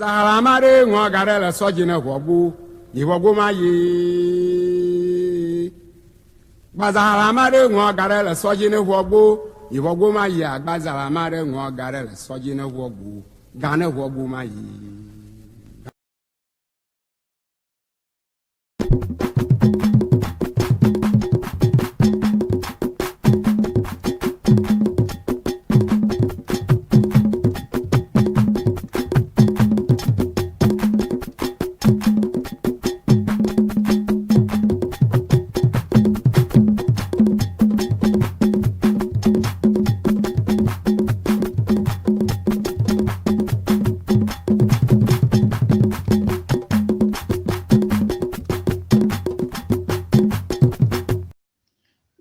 Zalama ɖe ŋɔ ga ɖe le sɔ dzi ne ʋɔgbo, yi ʋɔgbo ma yi. Gbazalama ɖe ŋɔ ga ɖe le sɔ dzi ne ʋɔgbo, yi ʋɔgbo ma yi. Agbazalama ɖe ŋɔ ga ɖe le sɔ dzi ne ʋɔgbo, ga ne ʋɔgbo ma yi.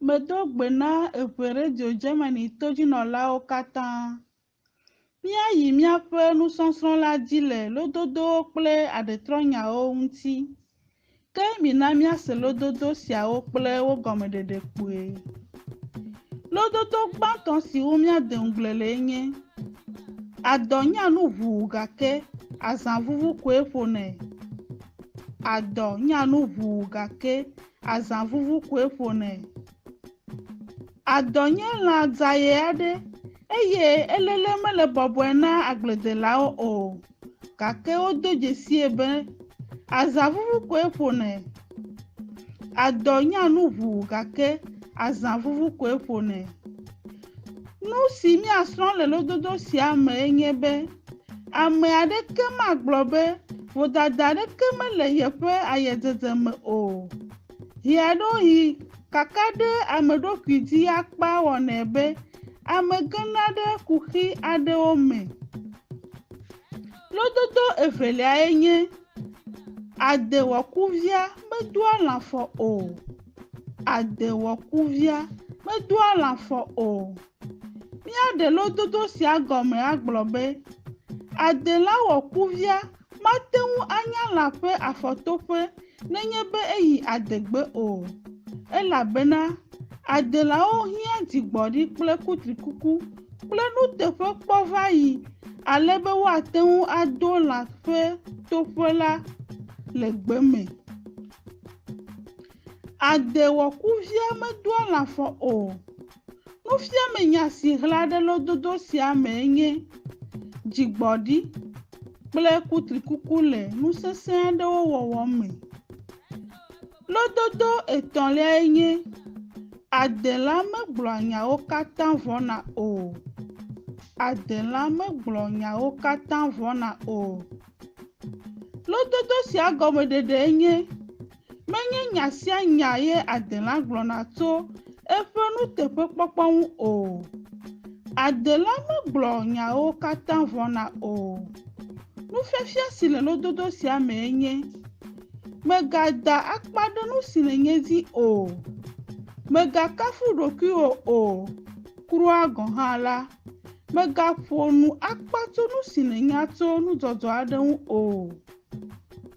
Medo gbe na Eʋe Radio Germany todzinɔlawo katã. Míayi míaƒe nusɔsrɔ̃ la dzi le lododowo kple aɖetrɔnyawo ŋuti. Ke mina míase lododo siawo kple wo gɔmeɖeɖe kpuie. Lododo gbãtɔ si ŋu míade ŋugble lee nye, Adɔ nya nu ʋuu gake azãvuvu koe ƒonɛ. Adɔ nya nu ʋuu gake azãvuvu koe ƒonɛ. Adɔ nye lã dzaye aɖe eye eléle mele bɔbɔe na agbledelawo o. Gake wodo dzesie be azãvuvu koe ƒonɛ. Adɔ nya nu ʋuu gake azãvuvu koe ƒonɛ. Nu si míasrɔ̃ le lododo sia mee nye be ame aɖeke magblɔ be vodada aɖeke mele yeƒe ayedzedze me o. Ɣeaɖewoɣi kaka ɖe ame ɖokui dzi akpa wɔnɛ be ame gena ɖe kuxi aɖewo me. Lododo eveliae nye, Adewɔkuvia medoa lãfɔ o. Adewɔkuvia medoa lãfɔ o. Míaɖe lododo sia gɔme agblɔ be, Adela wɔkuvia mate ŋu anya lã ƒe afɔtoƒe nenye be eyi adegbe o, elabena adelawo hiã dzigbɔɖi kple kutrikuku kple nuteƒekpɔvayi ale be woate ŋu ado lã ƒe toƒe la le gbe me. Adewɔkuvia medoa lãfɔ o. Nufiamenya si ɣla ɖe lododo sia mee nye dzigbɔɖi kple kutrikuku le nu sesẽ aɖewo wɔwɔ me. Lododo etɔ̃liae nye, Adela megblɔa nyawo katã vɔna o. Adela megblɔ nyawo katã vɔna o. Lododo sia gɔmeɖeɖee nye, Menye nya sia nya ye adela gblɔna tso eƒe nuteƒekpɔkpɔ ŋu o. Adela megblɔ nyawo katã vɔna o. Nufiafia si le lododo sia mee nye, Mègada akpa ɖe nu si nènye dzi o. Mègakafu ɖokuiwò o, kura gɔ̃ hã la, mègaƒo nu akpa tso nu si nènya tso nudzɔdzɔ aɖe ŋu o.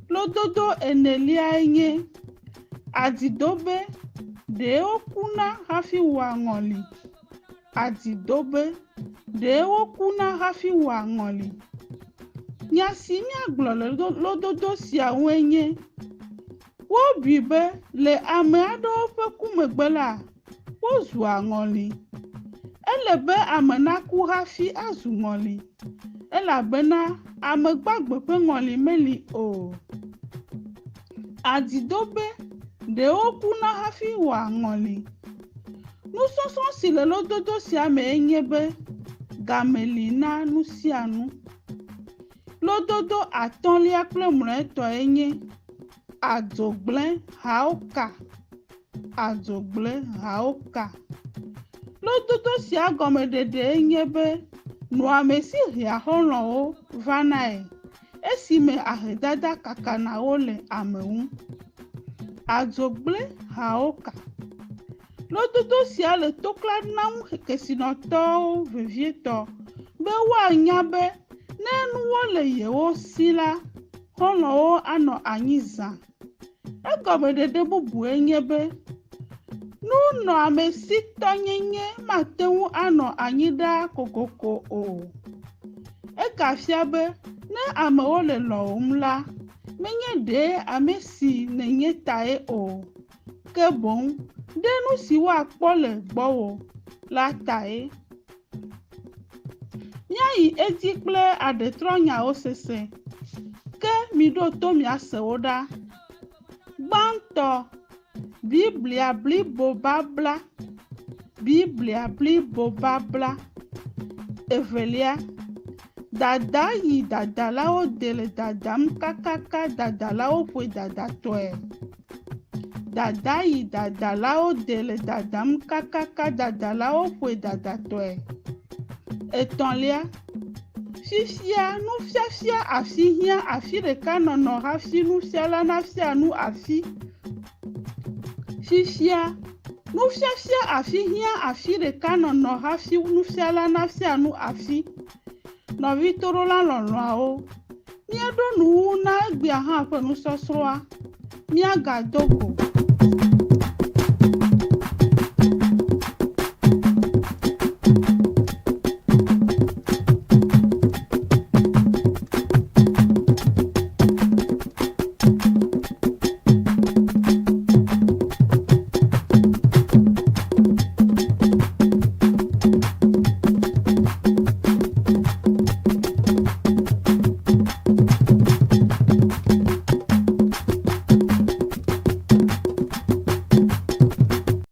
Lododo eneliae nye, Adidobe, ɖee wokuna hafi wɔa ŋɔli. Adidobe, ɖee wokuna hafi wɔa ŋɔli. Nya si míagblɔ le lododo sia ŋue nye, Wobui be le ame aɖewo ƒe ku megbe la, wozua ŋɔli. Ele be ame naku hafi azu ŋɔli, elabena ame gbagbe ƒe ŋɔli meli o. Adido be ɖe wokuna hafi wɔa ŋɔli. Nusɔsrɔ̃ si le lododo sia mee nye be game li na nu sia nu. Lododo atɔ̃lia kple mlɔetɔe nye Adzogblẽ hawo ka. Adzogblẽ hawo ka. Lododo sia gɔmeɖeɖee nye be nɔamesi hea xɔlɔ̃wo vanae esime ahedada kakana wo le ame ŋu. Adzogblẽ hawo ka. Lododo sia le toklã nam kesinɔtɔwo vevietɔ be woanya be ne nuwo le yewo si la, xɔlɔ̃wo anɔ anyi zã. Egɔmeɖeɖe bubue nye be, nunɔamesitɔnyenye mate ŋu anɔ anyi ɖaa kokoko o. Egafia be Ne amewo le lɔ̃wòm la, menye ɖe ame si nènye tae o, ke boŋ ɖe nu si woakpɔ le gbɔwò la tae. Míayi edzi kple aɖetrɔnyawo sese, ke miɖo to miase wo ɖa. Gbãtɔ, Biblia blibo babla. Biblia blibo babla. Evelia, dada yi dadalawo de le dadam kakaka dadalawo ƒoe dadatɔe. Dada yi dadalawo de le dadam kakaka dadalawo ƒoe dadatɔe. Etɔ̃lia, fifia nufiafia afi hiã afi ɖeka nɔnɔ hafi nufiala nafia nu afi. Fifia nufiafia afi hiã afi ɖeka nɔnɔ hafi nufiala nafia nu afi. Nɔvi toɖola lɔlɔ̃awo, míeɖo nuwuwu na egbea hã ƒe nusɔsrɔ̃a. Míagado go.